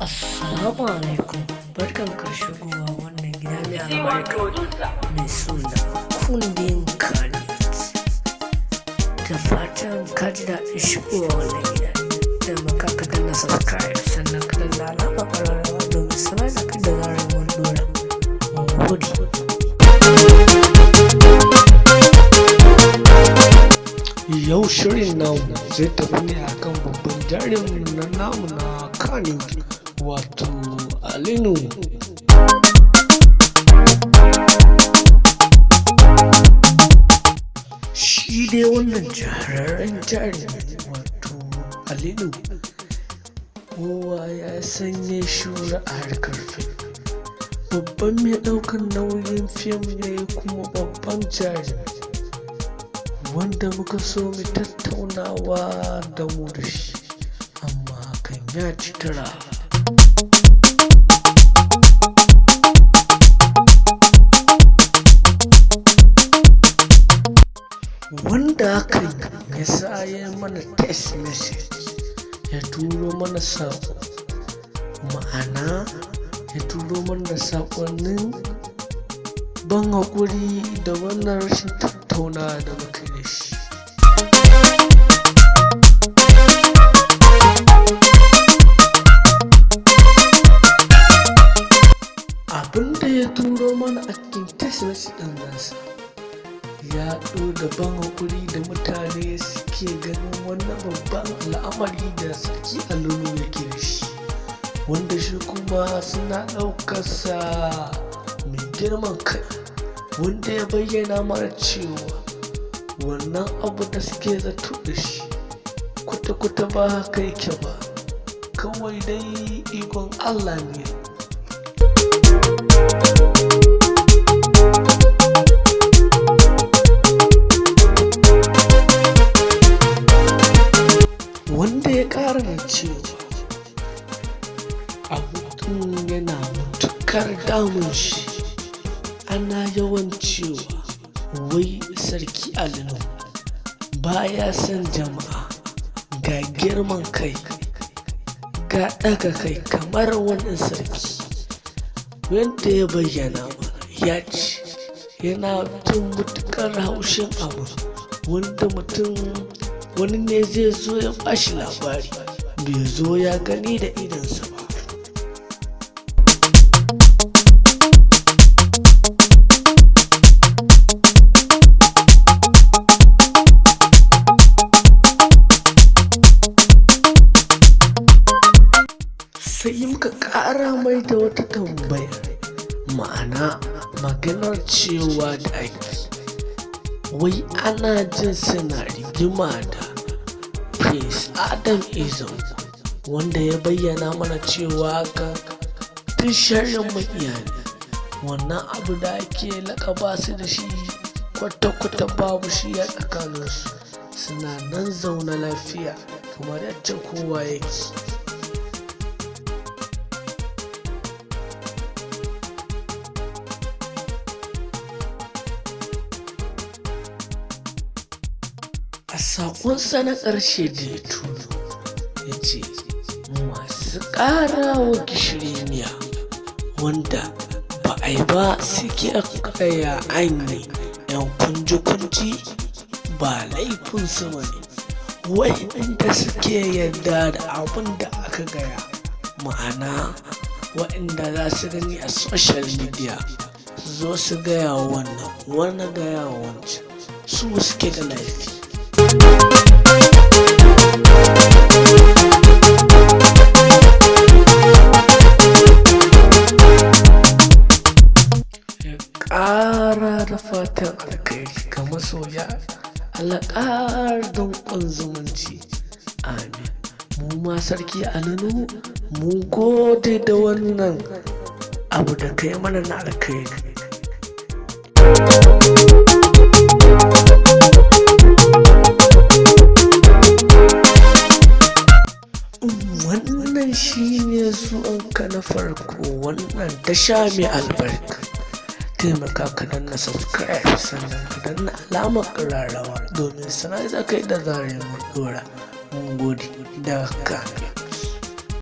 Assalamu alaikum, barkanka da shigowa wannan gida mai albarka mai suna Kundin Kannywood. Da fatan ka ji daɗin shigowa wannan gida. Taimaka ka danna subscribe, sannan ka danna alamar ƙararrawa domin sanar da kai da zarar mun ɗora. Mun gode. Yau shirin namu zai tafi ne akan babban jarumin nan namu na Kannywood, wato Ali Nuhu. Shi dai wannan shahararren jarumi, wato Ali Nuhu, kowa ya san ya shura a harkar fim. Babban mai ɗaukar nauyin fim ne kuma babban jarumi, wanda muka so mu tattaunawa da mu da shi, amma hakan ya ci tura. Wanda hakan ya sa ya mana text message, ya turo mana saƙo, ma'ana ya turo mana saƙonnin ban haƙuri da wannan rashin tattaunawa da muka yi da shi. Abin da ya turo mana a cikin text message ɗin nasa, ya da ban haƙuri da mutane suke ganin wannan babban al'amari da Sarki Ali Nuhu yake da shi, wanda shi kuma suna ɗaukarsa mai girman kai, wanda ya bayyana mana cewa wannan abu da suke zato da shi kwata-kwata ba haka yake ba, kawai dai ikon Allah ne. Wanda ya ƙara da cewa abu yana matuƙar damun shi, ana yawan cewa wai Sarki Ali Nuhu baya son jama'a, ga girman kai, ga ɗaga kai kamar wani sarki. Wanda ya bayyana mana, ya ce yana jin matuƙar haushin abu, wanda mutum wani ne zai zo ya bashi labari, bai zo ya gani da idonsa ba. Sai muka ƙara mai da wata tambaya, ma'ana maganar cewa da ake wai ana jin suna rigima da Prince Adam A Zango, wanda ya bayyana mana cewa haka duk sharrin maƙiya ne, wannan abu da ake laƙaba su da shi kwata-kwata babu shi a tsakaninsu, suna nan zaune lafiya kamar yadda kowa yake. A saƙonsa na ƙarshe da ya turo, ya ce masu ƙara wa gishiri miya, wanda ba a yi ba suke kaya an yi yan kunji-kunji, ba laifinsu ba ne, waɗanda suke yarda da abin da aka gaya, ma'ana waɗanda za su gani a social media su zo su gaya wa wannan, wannan gaya wa wancan, su suke da laifi. Ya ƙara da fatan alkhairi ga masoya, Allah ƙara danƙon zumunci, amin. Mu ma Sarki Ali Nuhu, mun gode da wannan abu da kai mana na alkhairi. Wannan shine zuwanka na farko wannan tasha mai albarka, taimaka ka danna subscribe, sannan ka danna alamar ƙararrawa domin sanar da kai da zarar mun ɗora. Mun gode da Kannywood.